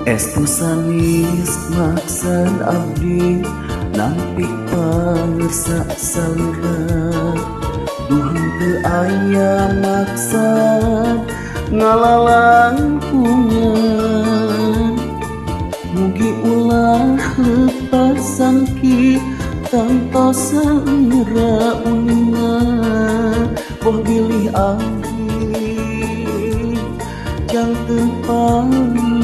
Estu sanis maksad abdi nampik pangersa salira. Duh teu aya maksad ngalalangkungan. Mugi ulah lepas sangki tanpa saira uninga. Boh bilih abdi janten pangingan.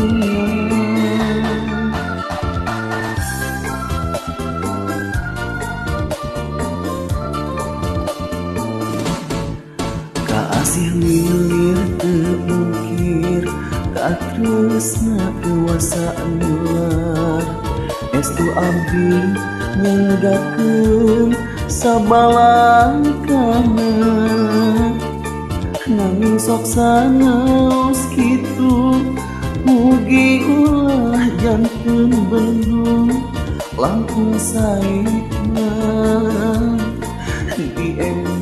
Kaasih lilir teu mungkir, katresna dewasa nular. Estu abdi nyanggakeun sabalangkana. Nanging sok sanaos kitu, mugi ulah janten bendung. Langkung saena diemut.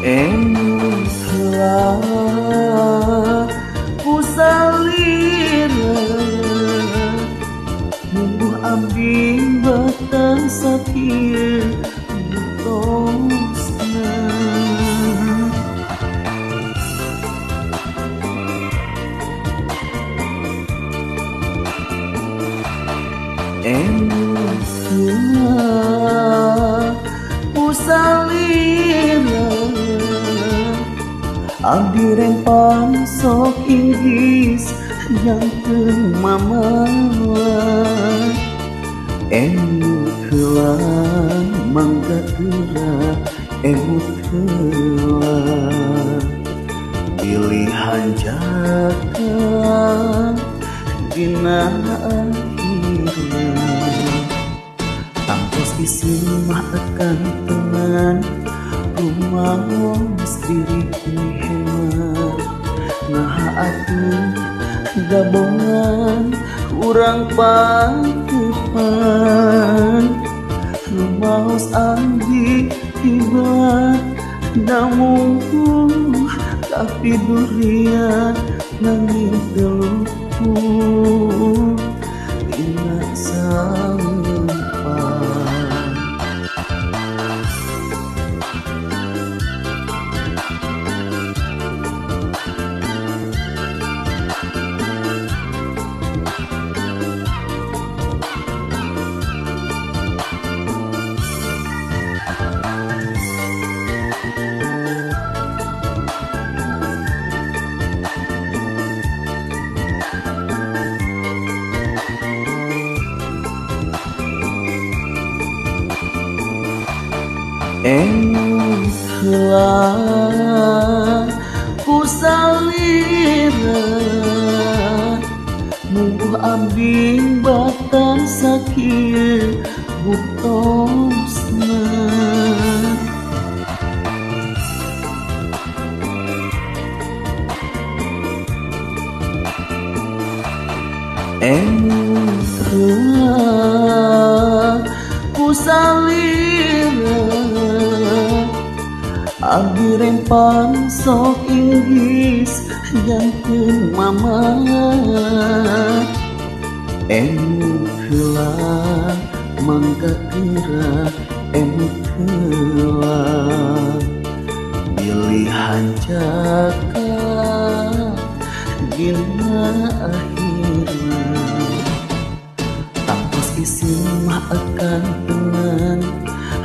Emut heula ku salira, mumbuh abdi batang sakieu butosna. Emut heula ku salira, abdi rempang sok inggis janten mamawa. Emut heula mangga geura, emut heula bilih hanjakan dina akhirna. Tangtos isin mah akan teman, rumaos diri mihemat. Naha atuh gabongan urang patepan. Rumaos abdi kiblat damungkuh tapi durian nanging teu lupuh tina salempan. Emut heula ku salira, mumbuh abdi batang sakieu butosna. Emut heula ku salira, abdi rempang sok inggis janten mama. Emut heula mangga geura, emut heula bilih hanjakan dina akhirna. Tangtos isin mah akan teman,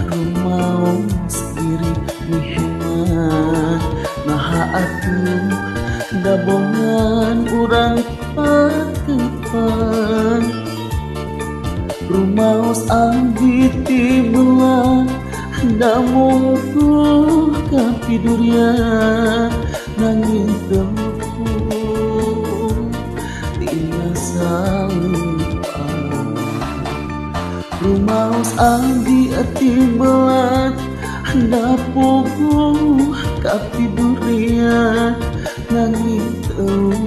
rumaos diri mihemat. Naha atuh gabongan urang patepan. Rumaos abdi tibelah damungkuh kapidurian nanging teu Abdi tibelat dapogo kapidurian nanging teu